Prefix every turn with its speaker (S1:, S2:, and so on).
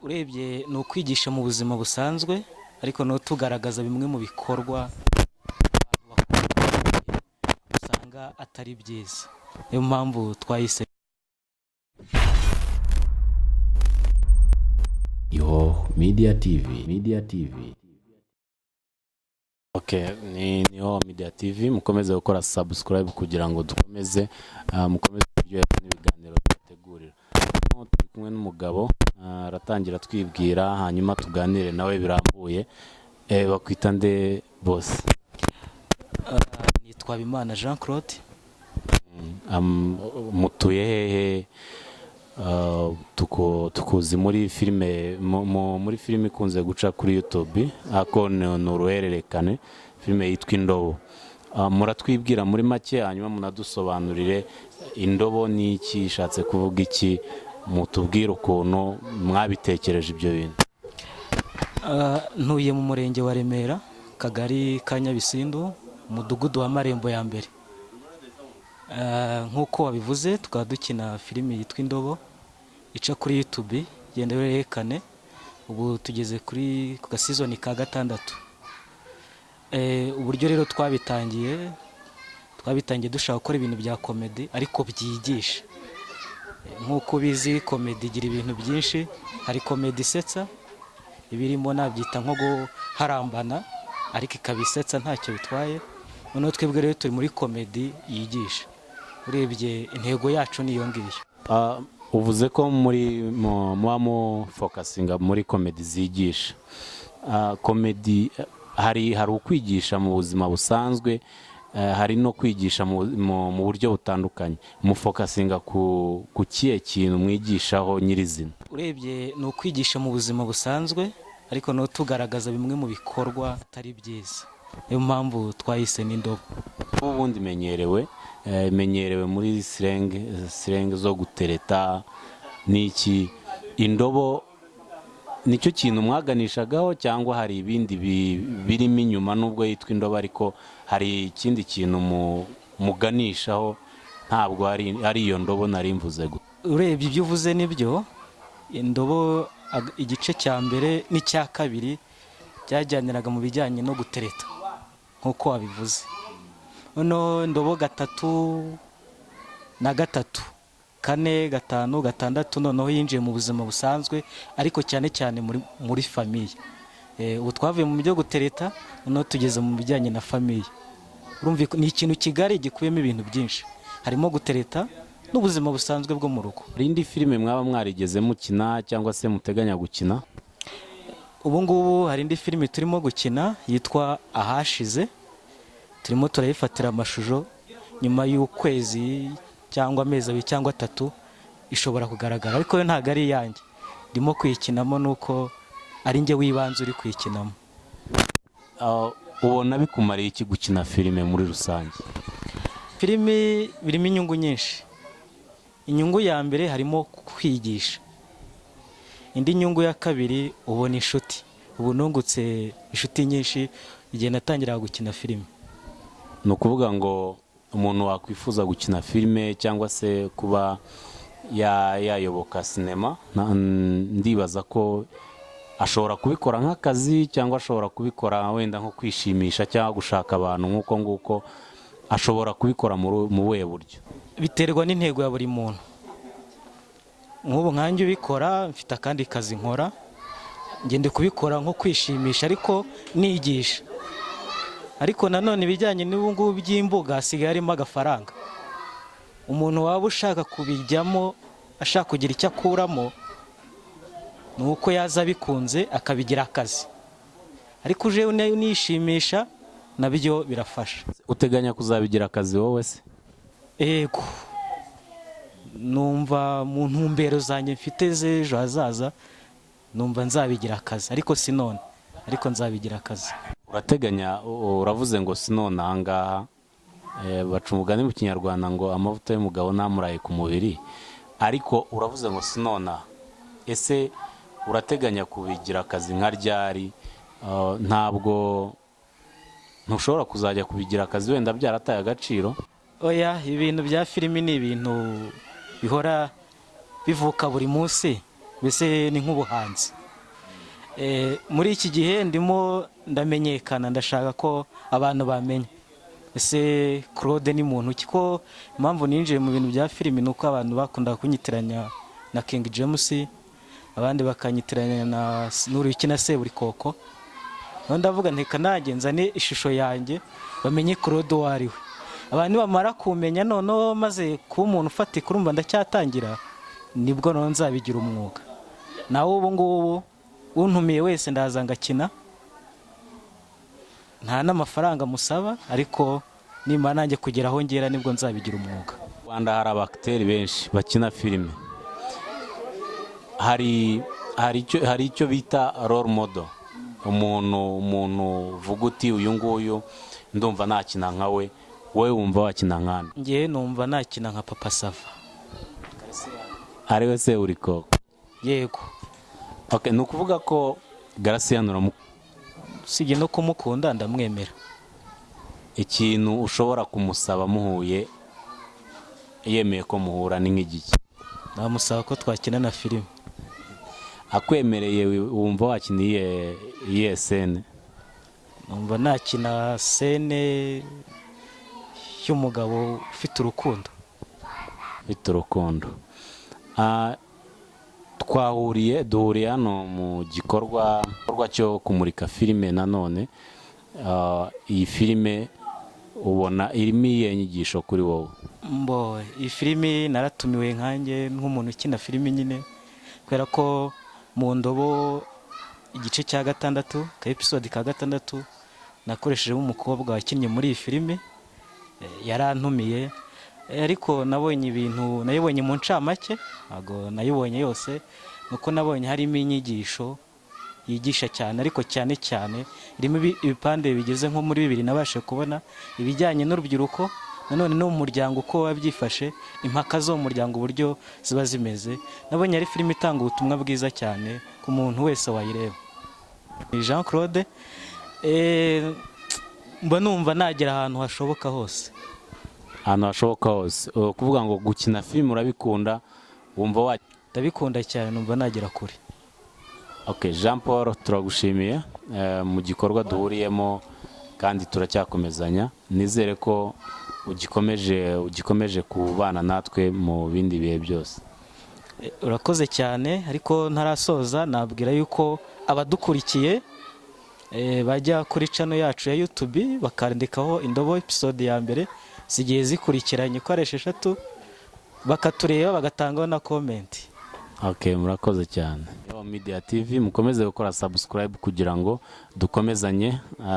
S1: Urebye ni ukwigisha mu buzima busanzwe, ariko no tugaragaza bimwe mu bikorwa abantu bakora usanga atari byiza. Niyo mpamvu twayise
S2: Ihoho Media TV, Media TV.
S3: Okay, ni Ihoho Media TV. Mukomeze gukora subscribe kugira ngo dukomeze, mukomeze kuryoherwa n'ibiganiro tubategurira. Hano turi kumwe n'umugabo, aratangira twibwira, hanyuma tuganire nawe birambuye. Bakwita nde bose?
S1: Nitwa Habimana Jean Claude.
S3: Mutuye hehe? Tukuzi muri filime, muri filime ikunze guca kuri YouTube, ako ni uruhererekane, filime yitwa Indobo. Muratwibwira muri make, hanyuma munadusobanurire indobo ni iki, ishatse kuvuga iki, mutubwire ukuntu mwabitekereje ibyo bintu.
S1: Ntuye mu murenge wa Remera, kagari ka Nyabisindu, umudugudu wa Marembo ya mbere. Nk'uko wabivuze, tukaba dukina filime yitwa Indobo ica kuri YouTube, genda werekane. Ubu tugeze kuri ku gasizoni ka gatandatu. Uburyo rero twabitangiye dushaka gukora ibintu bya comedy ariko byigisha. Nk'uko ubizi, comedy igira ibintu byinshi. Hari comedy isetsa, ibirimo nabyita nko guharambana, ariko ikaba isetsa ntacyo bitwaye. Noneho twebwe rero turi muri comedy yigisha. Urebye intego yacu ni iyo ngiyo.
S3: Uvuze ko muri muba mufokasinga muri comedy zigisha. Comedy, hari ukwigisha mu buzima busanzwe, hari no kwigisha mu buryo butandukanye. Mufokasinga ku kihe kintu mwigishaho nyirizina?
S1: Urebye ni ukwigisha mu buzima busanzwe, ariko no tugaragaza bimwe mu bikorwa atari byiza. Niyo mpamvu twayise n'indobo.
S3: Ubundi imenyerewe muri slang zo gutereta n'iki. Indobo nicyo kintu mwaganishagaho, cyangwa hari ibindi birimo inyuma, nubwo yitwa indobo ariko hari ikindi kintu muganishaho? Ntabwo ari iyo ndobo nari mvuze gusa.
S1: Urebye ibyo uvuze nibyo. Indobo, igice cya mbere n'icya kabiri byajyaniraga mu bijyanye no gutereta nk'uko wabivuze. Noneho indobo gatatu na gatatu, kane, gatanu, gatandatu, noneho yinjiye mu buzima busanzwe, ariko cyane cyane muri famille. Ubu twavuye mu byo gutereta, noneho tugeze mu bijyanye na famille. Urumva ni ikintu kigari gikubiyemo ibintu byinshi, harimo gutereta n'ubuzima busanzwe bwo mu rugo.
S3: Hari indi filime mwaba mwarigeze mukina cyangwa se muteganya gukina?
S1: Ubu ngubu hari indi filime turimo gukina yitwa Ahashize, turimo turayifatira amashusho. Nyuma y'ukwezi cyangwa amezi 2 cyangwa 3 ishobora kugaragara, ariko yo ntabwo ari iyanjye, ndimo kuyikinamo nuko ari njye w'ibanze uri kuyikinamo.
S3: Ubona bikumariye iki gukina filime muri rusange?
S1: Filime birimo inyungu nyinshi. Inyungu ya mbere harimo kwigisha. Indi nyungu ya kabiri, ubona inshuti. Ubu nungutse inshuti nyinshi igihe natangiraga gukina filime.
S3: Ni ukuvuga ngo umuntu wakwifuza gukina filime cyangwa se kuba yayoboka sinema, ndibaza ko ashobora kubikora nk'akazi, cyangwa ashobora kubikora wenda nko kwishimisha cyangwa gushaka abantu nk'uko nguko, ashobora kubikora mu buhe buryo?
S1: Biterwa n'intego ya buri muntu. Nk'ubu nkanjye ubikora mfite akandi kazi nkora, ngende kubikora nko kwishimisha ariko nigisha. Ariko nanone ibijyanye n'ubu ngubu by'imbuga hasigaye harimo agafaranga. Umuntu waba ushaka kubijyamo ashaka kugira icyo akuramo, ni uko yaza abikunze akabigira akazi. Ariko uje unishimisha nabyo birafasha.
S3: Uteganya kuzabigira akazi wowe se?
S1: Ego, numva mu ntumbero zanjye mfite z'ejo hazaza, numva nzabigira akazi, ariko si none, ariko nzabigira akazi.
S3: Urateganya, uravuze ngo si none ahangaha. Baca umugani mu Kinyarwanda ngo amavuta y'umugabo ntamuraye ku mubiri, ariko uravuze ngo si none. Ese urateganya kubigira akazi nka ryari? Ntabwo ntushobora kuzajya kubigira akazi wenda byarataye agaciro?
S1: Oya, ibintu bya filimi ni ibintu bihora bivuka buri munsi. Mbese ni nk'ubuhanzi. Muri iki gihe ndimo ndamenyekana, ndashaka ko abantu bamenya ese Claude ni muntu ki? Ko impamvu ninjiye mu bintu bya filimi ni uko abantu bakundaga kunyitiranya na King James, abandi bakanyitiranya na n'uriya ukina Seburikoko. Noneho ndavuga nti reka nanjye nzane ishusho yanjye, bamenye Claude uwo ari we. Abantu nibamara kumenya, noneho maze kuba umuntu ufatika, urumva ndacyatangira, nibwo noneho nzabigira umwuga. Nawe ubu ngubu untumiye wese ndaza ngakina, nta n'amafaranga musaba, ariko nimara nanjye kugera aho ngera nibwo nzabigira umwuga.
S3: Mu Rwanda hari abakiteri benshi bakina filime. Hari icyo bita role model, umuntu uvuga uti: "Uyu nguyu ndumva nakina nka we." Wowe wumva wakina nkande?
S1: Ngewe numva nakina nka Papa Sava.
S3: Ari we Seburikoko?
S1: Yego.
S3: Okay, ni ukuvuga ko Garasiyani uramu
S1: Usibye no kumukunda, ndamwemera.
S3: Ikintu ushobora kumusaba muhuye, yemeye ko muhura, ni nk'igiki?
S1: Namusaba ko twakina na filime.
S3: Akwemereye, wumva wakina iyihe scène?
S1: Numva nakina scène y'umugabo ufite urukundo.
S3: Ufite urukundo. Twahuriye, duhuriye hano mu gikorwa cyo kumurika filime nanone. Iyi filime ubona irimo iyihe nyigisho kuri wowe?
S1: Mbo iyi filimi naratumiwe nkanjye nk'umuntu ukina filimi nyine, kubera ko mu ndobo igice cya gatandatu, ka episode ka gatandatu, nakoreshejemo umukobwa wakinnye muri iyi filimi. Yarantumiye. Ariko nabonye ibintu, nayibonye mu ncamake, ntabwo nayibonye yose, nuko nabonye harimo inyigisho yigisha cyane, ariko cyane cyane irimo ibipande bigeze nko muri bibiri nabashe kubona: ibijyanye n'urubyiruko, nanone no mu muryango uko biba byifashe, impaka zo mu muryango uburyo ziba zimeze. Nabonye ari filime itanga ubutumwa bwiza cyane ku muntu wese wayireba. Ni Jean Claude. Mba numva nagera ahantu hashoboka hose.
S3: Ahantu hashoboka hose. Ukuvuga ngo gukina filime urabikunda, wumva wa
S1: Ndabikunda cyane, numva nagera kure.
S3: Okay, Jean Paul, turagushimiye mu gikorwa duhuriyemo kandi turacyakomezanya. Nizere ko ugikomeje kubana natwe mu bindi bihe byose.
S1: Urakoze cyane, ariko ntarasoza nabwira yuko abadukurikiye bajya kuri channel yacu ya YouTube bakandikaho Indobo episode ya mbere, zigiye zikurikiranye uko ari 6, bakatureba, bagatangaho na comment.
S3: Okay, murakoze cyane. Yo Media TV, mukomeze gukora subscribe kugira ngo dukomezanye.